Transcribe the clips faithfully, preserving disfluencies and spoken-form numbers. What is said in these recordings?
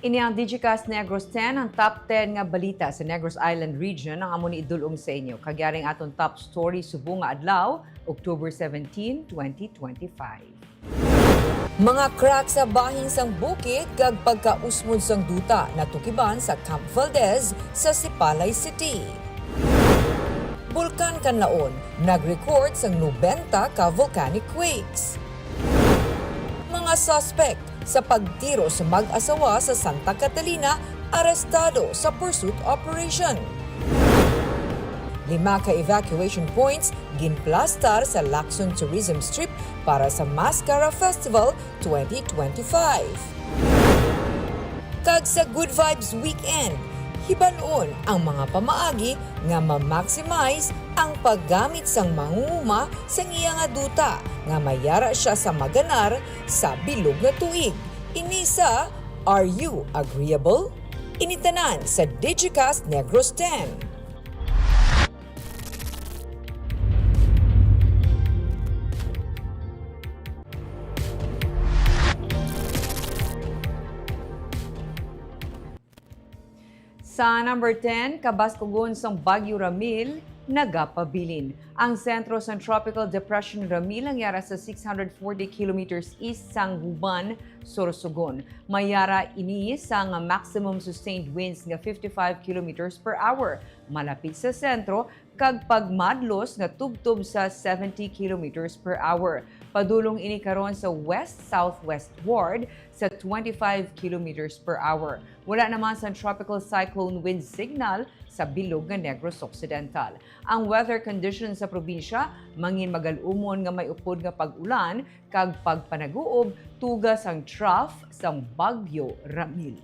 Ini ang Digicast Negros ten, ang top ten nga balita sa Negros Island Region ang amo ni idul-ong sa inyo. Kag yari ang aton top story subong nga adlaw, October seventeen, twenty twenty-five. Mga crack sa bahin sang bukid kag pagkausmod sang duta natukiban sa Camp Valdez sa Sipalay City. Bulkan Kanlaon nag-record sang nobenta ka volcanic quakes. Mga suspect sa pagtiro sa mag-asawa sa Santa Catalina arestado sa pursuit operation. Lima ka evacuation points ginplastar sa Lacson Tourism Strip para sa Mascara Festival twenty twenty-five. Kag sa Good Vibes Weekend, hibaluon ang mga pamaagi nga ma-maximize ang paggamit sang mangunguma sang iya nga duta nga may yara sia sa maganar sa bilog nga tuig. Ini sa Are You Agreeable? Ini tanan sa Digicast Negros ten. Sa number ten, kabaskugon sang Bagyo Ramil nagapabilin. Ang sentro sang Tropical Depression Ramil ang yara sa six hundred forty kilometers east sang Guban, Sorsogon. May yara ini sang maximum sustained winds nga fifty-five kilometers per hour malapit sa sentro, kag pagmadlos nga tubtob sa seventy kilometers per hour. Padulong ini karon sa west-southwestward sa twenty-five kilometers per hour. Wala naman sang tropical cyclone wind signal sa bilog nga Negros Occidental. Ang weather condition sa probinsya manginmagal-umon nga may upod nga pag-ulan kag pagpanaguob tuga sang trough sang Bagyo Ramil.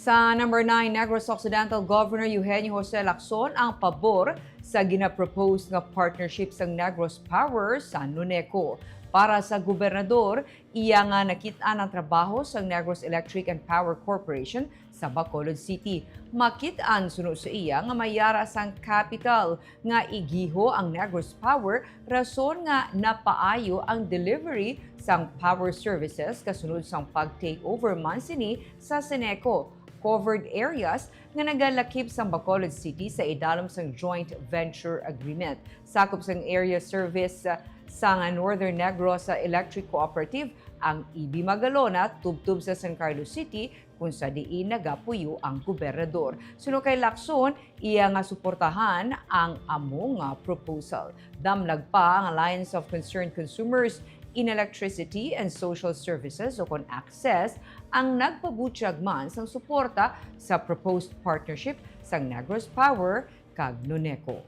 Sa number nine, Negros Occidental Governor Eugenio Jose Lacson ang pabor sa ginapropose nga partnership sang Negros Power sa Noneco. Para sa gobernador, iya nga nakit-an ang trabaho sang Negros Electric and Power Corporation sa Bacolod City. Makit-an suno sa iya nga may yara sang capital nga igiho ang Negros Power, rason nga napaayo ang delivery sang power services kasunod sang pag-take over man sini sa Seneco. Covered areas nga nagalakip sang Bacolod City sa idalom sang joint venture agreement. Sakop sang area service, uh, sang Northern Negros, uh, Electric Cooperative ang E B Magalona tubtob sa San Carlos City, kung sa diin nagapuyo ang gobernador. Suno kay Lacson, iya nga suportahan ang amo nga proposal. Damlag pa ang Alliance of Concerned Consumers in Electricity and Social Services, o kon ACCES, ang nagpabutyag man sang suporta sa proposed partnership sang Negros Power kag Noneco.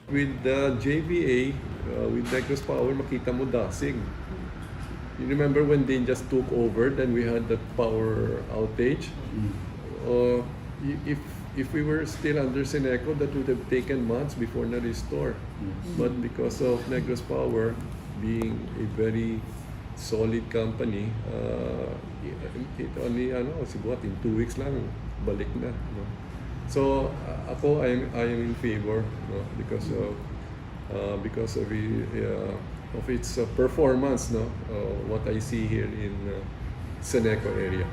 With the J V A, uh, with Negros Power, makita mo dasig. You remember when they just took over, then we had the power outage? Mm. Uh, i-, if, if we were still under Seneco, that would have taken months before na-restore. Mm. But because of Negros Power being a very solid company, uh, it, it only, ano, siguro in two weeks lang, balik na, no? So, uh, ako, I am, I am in favor, no? Because of, uh, because of, the, uh, of its, uh, performance, no? Uh, what I see here in, uh, Seneco area.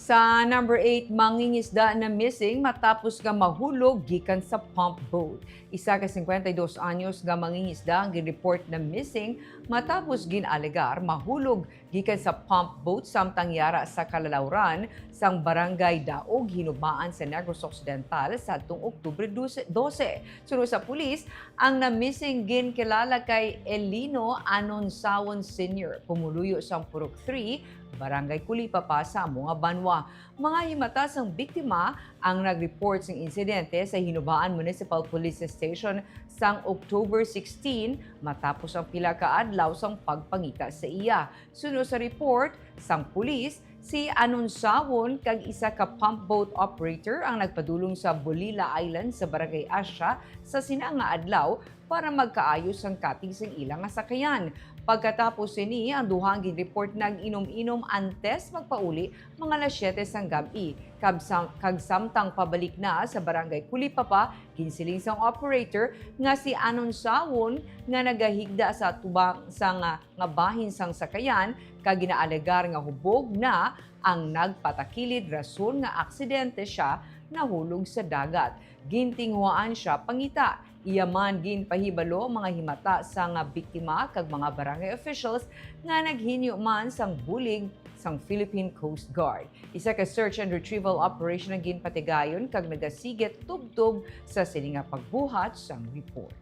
Sa number eight, mangingisda na missing matapos nga mahulog gikan sa pump boat. Isa ka cincuenta y dos anyos nga mangingisda ang gin-report na missing matapos gin-alegar mahulog gikan sa pump boat samtang yara sa kalalawran sang Barangay Daog, Hinubaan sa Negros Occidental sa atong Oktubre dose, dose. Suno sa pulis, ang na-missing ginkilala kay Elino Anonsawon Senior, pumuluyo sang Purok three, Barangay Culipapa sa amo nga banwa. Mga himata sang biktima ang nag-report sang insidente sa Hinubaan Municipal Police Station sang October sixteen, matapos ang pila ka adlaw sang pagpangita sa iya. Suno sa report sang pulis, si Anonsawon kag isa ka pump boat operator ang nagpadulong sa Bolila Island sa Barangay Asia sa sina nga adlaw para magkaayo sang cutting sang ila nga sakayan. Pagkatapos sini, ang duha ang gin-report nag-inom-inom antes magpauli, mga alas siyete sang gab-i, kag sam-, kag samtang pabalik na sa Barangay Culipapa, ginsiling sang operator nga si Anon Sawon nga nagahigda sa tubang sang, ah, nga bahin sang sakayan kag ginaalegar nga hubog na ang nagpatakilid, rason nga aksidente siya nahulog sa dagat. Gintinguhaan siya pangita. Iya man ginpahibalo ang mga himata sang biktima kag mga barangay officials nga naghinyo man sang bulig sang Philippine Coast Guard. Isa ka search and retrieval operation ang ginpatigayon kag nagasigit tubtob sa sini nga pagbuhat sang report.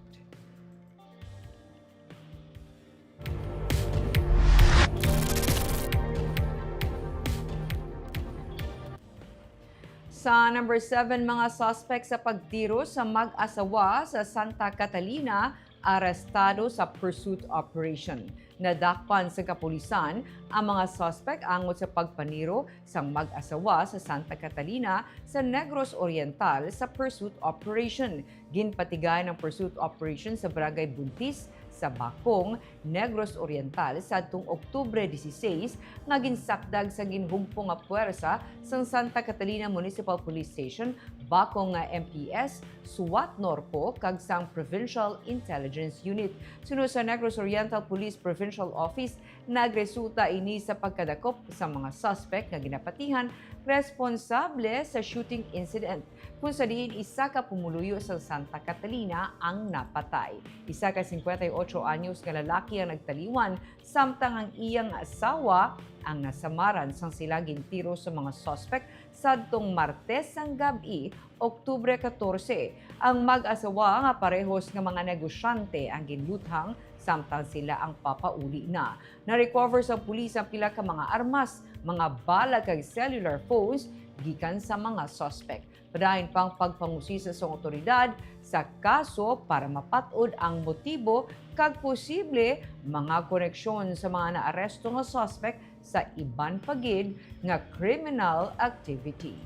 Sa number seven, mga suspect sa pagtiro sa mag-asawa sa Santa Catalina arestado sa pursuit operation. Nadakpan sa kapulisan ang mga suspect angot sa pagpaniro sang mag-asawa sa Santa Catalina sa Negros Oriental sa pursuit operation. Ginpatigayon ang pursuit operation sa Barangay Buntis sa Bacong, Negros Oriental, sadtong Oktubre dieciséis, nga ginsakdag sa ginhugpo nga puwersa sang Santa Catalina Municipal Police Station, Bacong nga M P S, SWAT Norpo, kag sang Provincial Intelligence Unit. Suno sa Negros Oriental Police Provincial Office, nagresulta ini sa pagkadakop sa mga suspect nga ginapatihan responsable sa shooting incident, kung sa diin isa ka pumuluyo sa Santa Catalina ang napatay. Isa ka singkwenta y ocho anyos nga lalaki ang nagtaliwan, samtang ang iyang asawa ang nasamaran sang sila gintiro sa mga suspect sadtong Martes sang gab-i, Oktubre catorce. Ang mag-asawa nga parehos nga mga negosyante ang ginluthang, samtang sila ang papauli na. Na-recover sa pulis ang pila ka mga armas, mga bala kag cellular phones gikan sa mga suspect. Padayon pa ang pagpangusisa sang awtoridad sa kaso para mapat-od ang motibo kag posible mga koneksyon sa mga naaresto nga suspect sa iban pa gid nga criminal activities.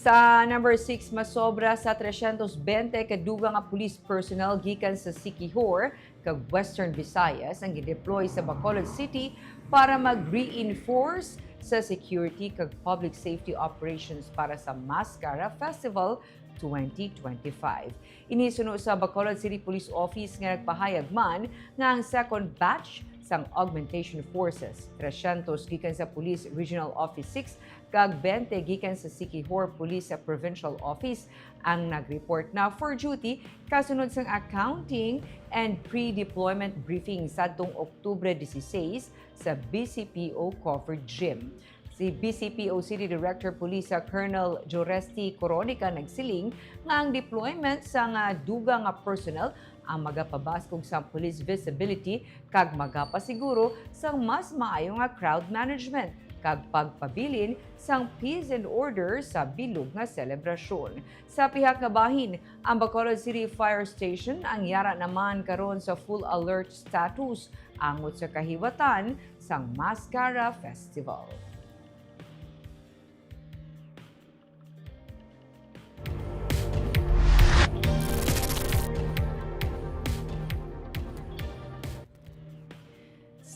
Sa number six, masobra sa tresyentos bente ka dugang nga police personnel gikan sa Siquijor kag Western Visayas ang gideploy sa Bacolod City para mag-reinforce sa security kag public safety operations para sa Mascara Festival twenty twenty-five. Ini suno sa Bacolod City Police Office nga nagpahayag man nga ang second batch sang augmentation forces, tresyentos gikan sa Police Regional Office six kag bente gikan sa Siquijor Police Provincial Office, ang nag-report na for duty kasunod sang accounting and pre-deployment briefing sadtong Oktubre dieciséis sa B C P O covered gym. Si B C P O City Director Police Colonel Joresti Coronica nagsiling nga ang deployment sang dugang nga personnel ang magapabaskog sang police visibility kag magapasiguro sang mas maayo nga crowd management kag pagpabilin sang peace and order sa bilog nga selebrasyon. Sa pihak nga bahin, ang Bacolod City Fire Station ang yara naman karon sa full alert status angot sa kahiwatan sang Mascara Festival.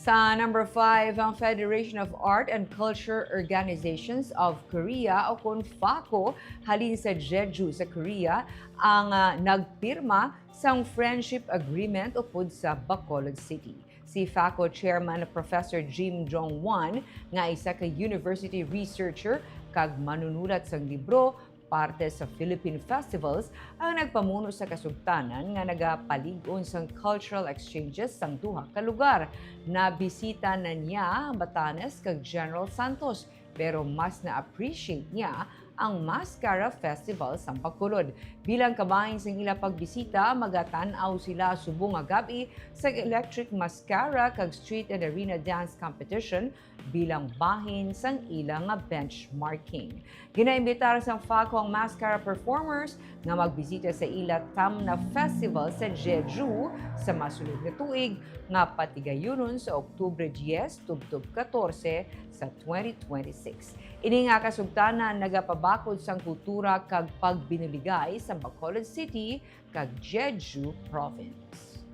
Sa number five, ang Federation of Art and Culture Organizations of Korea, o kon FACO, halin sa Jeju sa Korea, ang, ah, nagpirma sang friendship agreement upod sa Bacolod City. Si FACO Chairman Professor Jim Jong Won, nga isa ka university researcher kag manunulat sang libro, parte sa Philippine Festivals, ang nagpamuno sa kasugtanan nga nagapalig-on sang cultural exchanges sang duha ka lugar. Nabisita na niya ang Batanes kag General Santos, pero mas na-appreciate niya ang Mascara Festival sa Bacolod. Bilang kabahin sang ila pagbisita, magatan-aw sila subong nga gab-i sa Electric Mascara kag Street and Arena Dance Competition bilang bahin sang ila nga benchmarking. Ginaimbitar sang FACO ang Mascara performers nga magbisita sa ila Tamna Festival sa Jeju sa masunod nga tuig, nga patigayunon sa Oktubre dies tubtob katorse sa twenty twenty-six. Ini nga kasugtanan nagapabalik Bakod sang Kultura kag Pagbinuligay sa Bacolod City kag Jeju Province.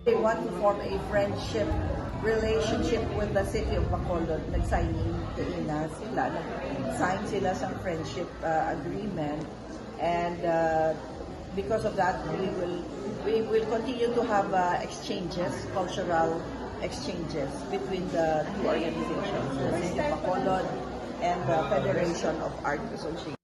They want to form a friendship relationship with the city of Bacolod. Nag-signing kaina sila, nag-sign sila sa friendship, uh, agreement. And, uh, because of that, we will, we will continue to have, uh, exchanges, cultural exchanges between the two organizations, the City of Bacolod and the Federation of Art Association.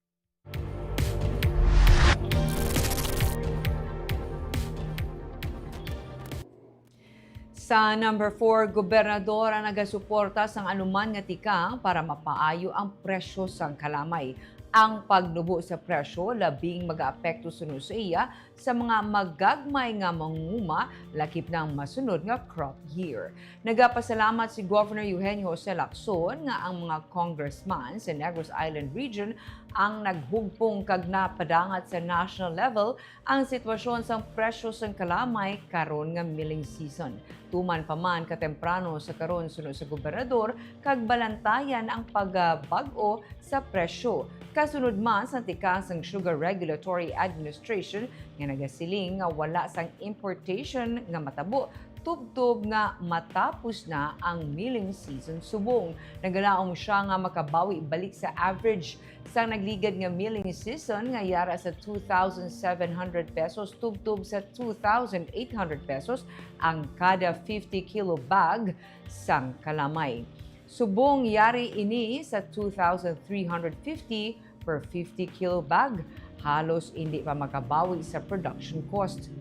Sa number four, gobernador ang nagasuporta sang anuman nga tikang para mapaayo ang presyo sang kalamay. Ang pagnubo sa presyo labing magaapekto suno sa iya sa mga magagmay nga mangunguma lakip na ang masunod nga crop year. Nagapasalamat si Governor Eugenio Jose Lacson nga ang mga congressman sa Negros Island Region ang naghugpong kag napadangat sa national level ang sitwasyon sang presyo sang kalamay karon nga milling season. Tuman pa man katemprano sa karon suno sa gobernador kag balantayan ang pagbag-o sa presyo. Kasunod man sang tikang sang Sugar Regulatory Administration nga nagasiling nga wala sang importation nga matabo tubtob nga matapos na ang milling season subong. Nagalaom sia nga makabawi balik sa average sang nagligad nga milling season nga yara sa two thousand seven hundred pesos tubtob sa two thousand eight hundred pesos ang kada fifty kilo bag sang kalamay. Subong yari ini sa two thousand three hundred fifty per fifty kilo bag, halos indi pa makabawi sa production cost.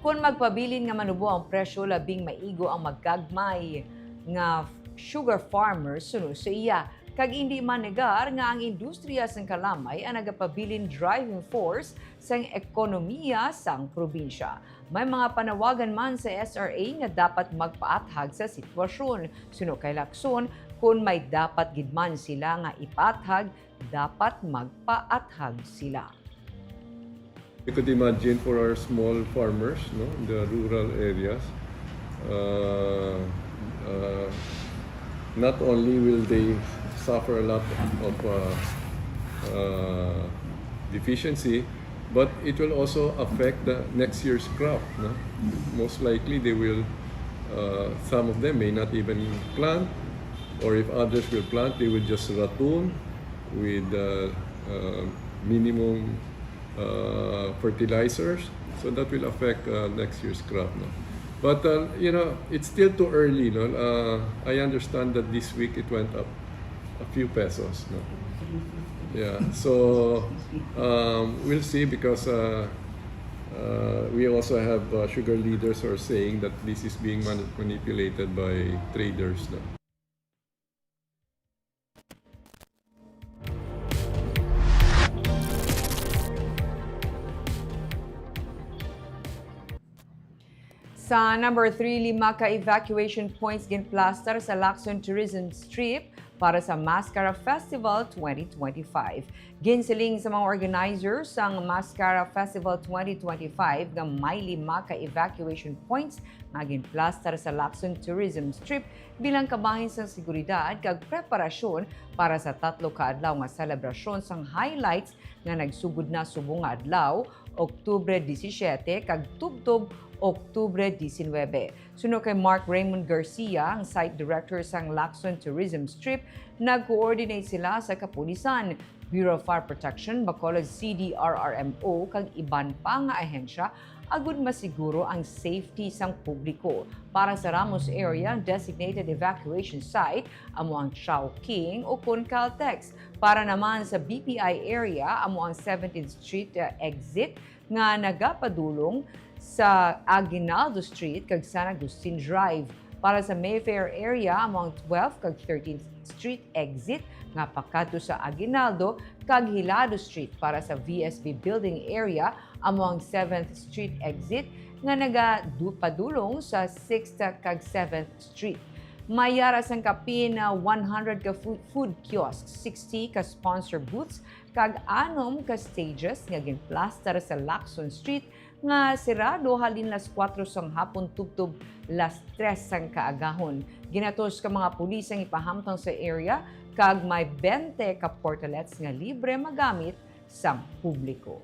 Kon magpabilin nga manubo ang presyo, labing maigo ang magagmay nga sugar farmers suno sa iya. Kag indi manegar nga ang industriya sang kalamay ang nagapabilin driving force sang ekonomiya sang probinsya. May mga panawagan man sa S R A nga dapat magpaathag sa sitwasyon. Suno kay Lacson, kon may dapat gid man sila nga ipaathag, dapat magpaathag sila. You could imagine for our small farmers, no, in the rural areas, uh, uh, not only will they suffer a lot of, uh, uh, deficiency, but it will also affect the next year's crop, no? Most likely, they will, uh, some of them may not even plant, or if others will plant, they will just ratoon with, uh, uh, minimum, uh, fertilizers. So that will affect, uh, next year's crop, no? But, uh, you know, it's still too early, no? Uh, I understand that this week it went up a few pesos, no? Yeah, so, um, we'll see because, uh, uh, we also have, uh, sugar leaders who are saying that this is being mani-, manipulated by traders, no? Sa number three, lima ka evacuation points ginplastar sa Lacson Tourism Strip para sa Mascara Festival twenty twenty-five. Ginsiling sa mga organizers sang Mascara Festival twenty twenty-five nga may lima ka evacuation points nga ginplastar sa Lacson Tourism Strip bilang kabahin sang seguridad kag preparasyon para sa tatlo ka adlaw nga selebrasyon sang highlights nga nagsugod na subong nga adlaw, Oktubre disisiete kag tubtob Oktubre disinwebe. Suno kay Mark Raymond Garcia, ang site director sang Lacson Tourism Strip, nag-coordinate sila sa kapulisan, Bureau of Fire Protection, Bacolod C D R R M O, kag iban pa nga ahensya agud masiguro ang safety sang publiko. Para sa Ramos Area, ang designated evacuation site amo ang Chowking ukon Caltex. Para naman sa B P I area, amo ang seventeenth Street, uh, exit nga nagapadulong sa Aguinaldo Street kag San Agustin Drive. Para sa Mayfair area, amo ang twelfth kag thirteenth Street exit nga pakadto sa Aguinaldo kag Hilado Street. Para sa V S B Building area, amo ang seventh Street exit nga nagapadulong sa sixth kag seventh Street. May yara sang kapin na one hundred ka fu-, food kiosks, sixty ka sponsor booths, kag anom ka stages nga ginplastar sa Lacson Street nga sirado halin las kuwatro sang hapon tubtob las tres sang kaagahon. Ginatos ka mga pulis ang ipahamtang sa area kag may bente ka portalets nga libre magamit sang publiko.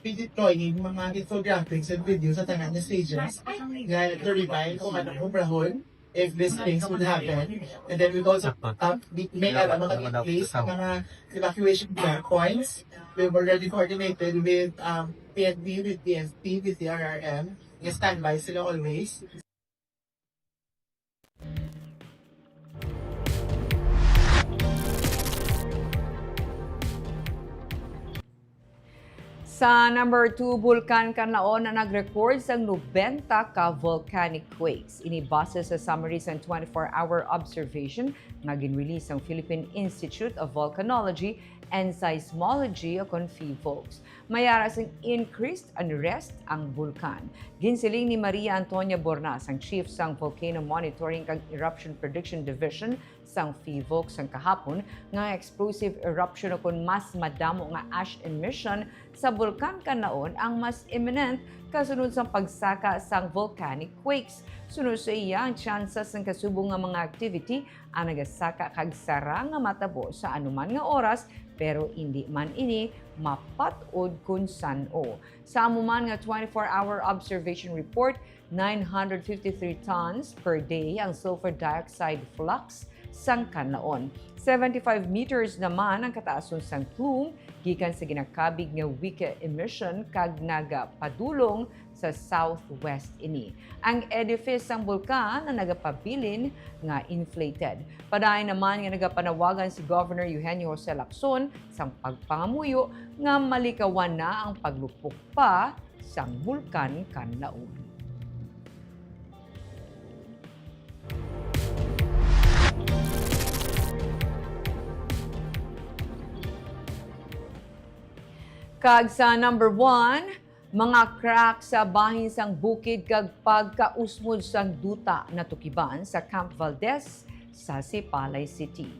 Be deploying mga infographics and videos sa tanan nga stages nga to remind kung ano humrahon if these things would happen. And then we've also uh, make a mga in place, mga evacuation points. We've already coordinated with um, P N P, with P F P, with the R R M. Standby sila always. Sa number two, Bulkan Kanlaon na nag-record sang nobenta ka volcanic quakes. Ini base sa summary sang twenty-four hour observation nga gin-release sang Philippine Institute of Volcanology and Seismology o kon PHIVOLCS. May ara sing increased unrest ang bulkan. Ginsiling ni Maria Antonia Bornas, ang chief sang Volcano Monitoring kag Eruption Prediction Division sang PHIVOLCS sang kahapon, nga explosive eruption o kon mas madamo nga ash emission sa Bulkan Kanlaon ang mas imminent kasunod sang pagsaka sang volcanic quakes. Suno sa iya, ang tsansa sang kasubong nga mga activity ang nagasaka kag sara nga matabo sa anuman nga oras, pero indi man ini mapat-od kon san-o. Sa amo man nga twenty-four hour observation report, nine hundred fifty-three tons per day ang sulfur dioxide flux sang Kanlaon. Seventy-five meters naman ang kataason sang plume gikan sa ginakabig nga wike emission kag nagapadulong sa southwest ini. Ang edifice sang bulkan ang nagapabilin nga inflated. Padayon naman nga nagapanawagan si Governor Eugenio Jose Lacson sang pagpangamuyo nga malikawan na ang paglupok pa sang Bulkan Kanlaon. Kag sa number one, mga crack sa bahin sang bukid kag pagkausmod sang duta natukiban sa Camp Valdez sa Sipalay City.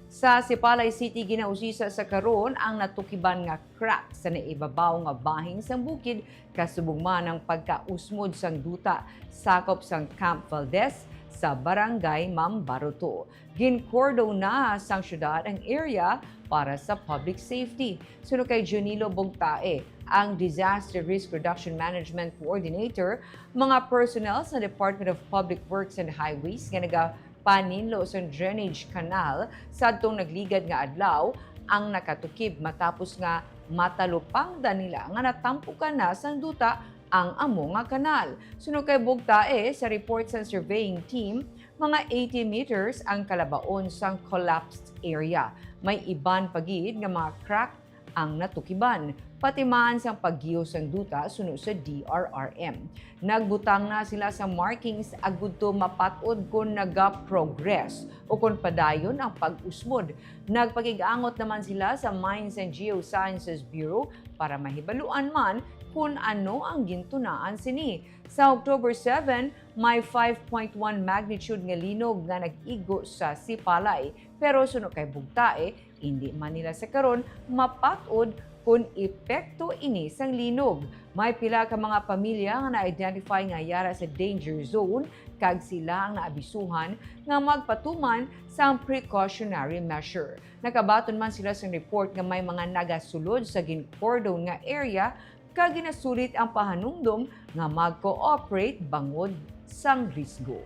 Sa Sipalay City, ginausisa sa karon ang natukiban nga crack sa naibabaw nga bahin sang bukid, kasubong man ang pagkausmod sang duta sakop sang Camp Valdez sa Barangay Mambaroto. Gin-cordon na sang syudad ang area para sa public safety. Suno kay Junilo Bugtae, ang Disaster Risk Reduction Management Coordinator, mga personnel sa Department of Public Works and Highways nga naga paninlo sang drainage canal sadtong nagligad nga adlaw ang nakatukib matapos nga matalupangdan nila nga natampukan na sang duta ang amo nga kanal. Suno kay Bugtae, sa report sang surveying team, mga eighty meters ang kalabaon sang collapsed area. May iban pa gid nga mga crack ang natukiban, pati man sang paggiyo sang duta suno sa D R R M. Nagbutang na sila sa markings agud to mapat-od kon nagaprogress o kon padayon ang pag-usmod. Nagpakig-angot naman sila sa Mines and Geosciences Bureau para mahibaluan man kon ano ang gintunaan sini. Sa October seven, may five point one magnitude nga linog nga nag-igo sa Sipalay, pero suno kay Bugtae, indi man nila sa karon mapat-od kon epekto ini sang linog. May pila ka mga pamilya nga na-identify nga yara sa danger zone kag sila ang naabisuhan nga magpatuman sang precautionary measure. Nakabaton man sila sang report nga may mga nagasulod sa gin-cordon nga area kag ginasulit ang pahanumdom nga mag-cooperate bangod sang risgo.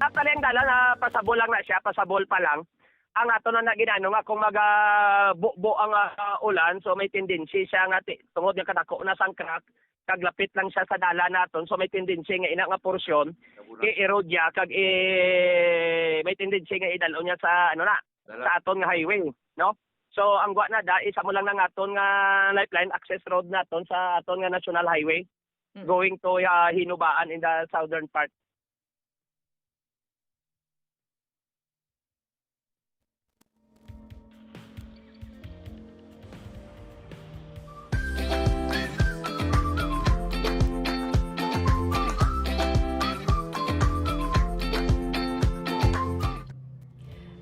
Actually, ang dalan, ah, pasabol lang na siya, pasabol pa lang. Ang ato na, na ginano nga kung maga-bubo ang, ah, ulan, so may tendency siya nga ti-, tungod nga kadako na sang crack, kag lapit lang siya sa dalan naton, so may tendency nga ina nga porsyon i-erode ya kag i-, may tendency nga idal-on niya sa ano na, sa aton nga highway, no? So ang gwa na da, isa mo lang na nga aton nga lifeline access road naton sa aton nga national highway, going to, ah, Hinubaan in the southern part.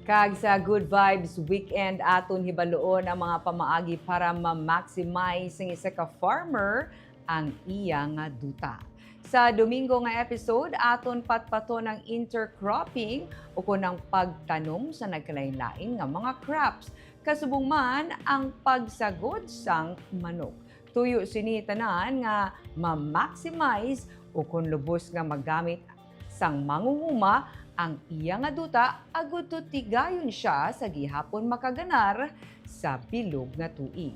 Kag sa Good Vibes Weekend, aton hibaluon ang mga pamaagi para ma-maximize sang isa ka farmer ang iya nga duta. Sa Domingo nga episode, aton patpaton ang intercropping o kon ang pagtanom sa nagkalain-lain nga mga crops. Kasubong man ang pagsagod sang manok. Tuyo sini tanan nga ma-maximize o kon lubos nga magamit sang mangunguma ang iya nga duta agud to tigayon sia sa gihapon makaganar sa bilog nga tuig.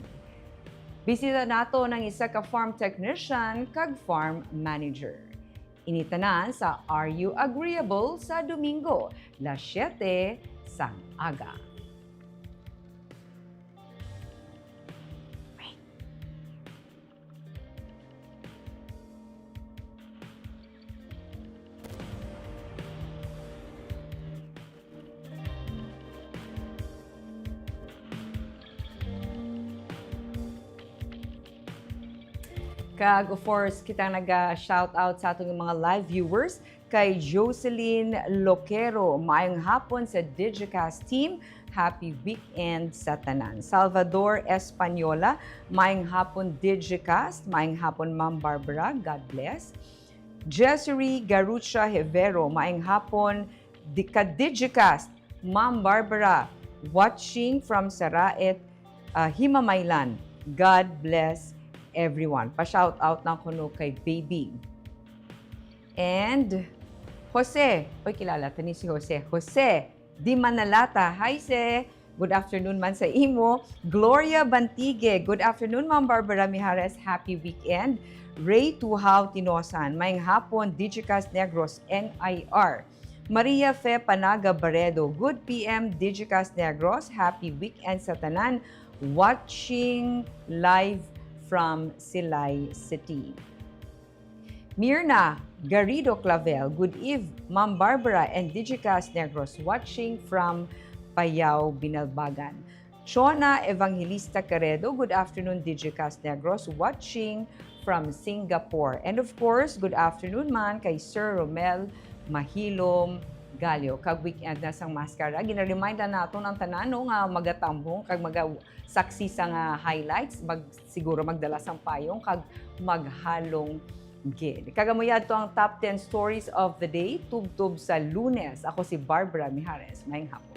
Bisita naton ang isa ka farm technician kag farm manager. Ini tanan sa Are You Agreeable sa Domingo, las siete sang aga. Kag of course, kita naga-shout out sa atong mga live viewers, kay Jocelyn Loquero, maayong hapon sa Digicast team. Happy weekend sa tanan. Salvador Española, maayong hapon Digicast. Maayong hapon, Ma'am Barbara. God bless. Jessery Garucha Hevero, maayong hapon di ka Digicast. Ma'am Barbara, watching from Saraet, ah, Himamaylan. God bless everyone. Pa-shout out lang kuno kay Baby. And Jose, oy, kilala ta ni si Jose. Jose Di Manalata, hi, Se. Good afternoon man sa imo. Gloria Bantigue, good afternoon, Ma'am Barbara Mijares. Happy weekend. Ray Tuhao Tinosan, maayong hapon, Digicast Negros, N I R. Maria Fe Panaga Baredo, good P M, Digicast Negros. Happy weekend sa tanan. Watching live from Silay City. Mirna Garrido Clavel, good eve, Ma'am Barbara and Digicast Negros, watching from Payao, Binalbagan. Chona Evangelista Caredo, good afternoon, Digicast Negros, watching from Singapore. And of course, good afternoon man kay Sir Romel Mahilom Galio. Kag weekend na sang maskara. Gina-remind lang naton ang tanan, no, nga magatambong kag maga-, saksi sa nga highlights, mag-, siguro magdala sang payong kag maghalong gid. Kag amo yadto ang top ten stories of the day, tubtob sa Lunes. Ako si Barbara Mijares. Maayong hapon.